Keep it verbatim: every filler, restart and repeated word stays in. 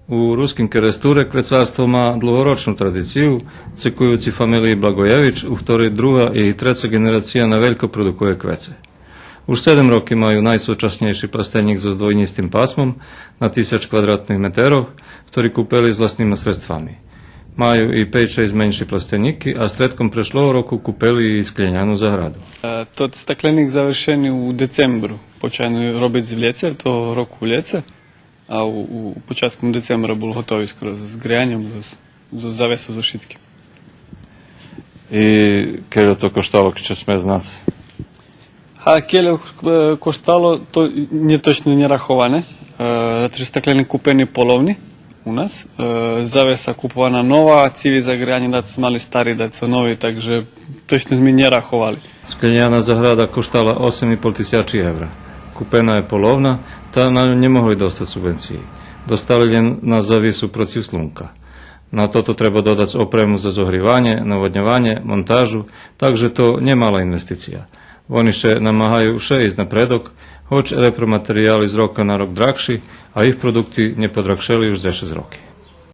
У Руским Керестуре квецарство ма длугорочну традицию, цекуюци фамелиї Благоєвич, у хторей друга и треца ґенерация навелько продукує квеце. Уж седем роки маю найсучаснєйши пластенїк зоз двойнїстим пасмом на тисяч квадратних метерох, хтори купели з власнима средствами. Маю и пейц-шейсц менши пластенїки, а стредком прешлого року купели и скляняну заграду. Е, тот стакленик завершени у децембру. Почали робиц в лєце, того року у лєце, а у, у початком децембра бул готови скоро з греяньом, з, з завесу, зоз шицким. И кельо то коштало, чи ше смее знац? А кельо, е, коштало, то нє точно нє раховане, е, зато же стакленик купени половни у нас, е, завеса купована нова, циви за греянє, дацо мали стари, дацо нови, так же точно зме нє раховали. Скляняна заграда коштала осем и пол тисячи евра. Купена є половна, та на ню нє могли достац субвенциї. Достали лєм на завису процив слунка. На тото треба додац опрему за зогриванє, наводньованє, монтажу, так же то нє мала инвестиция. Вони ше намагаю вше исц напредок, гоч репроматерияли з рока на рок драгши, а їх продукти нє подрагшели уж дзешец роки.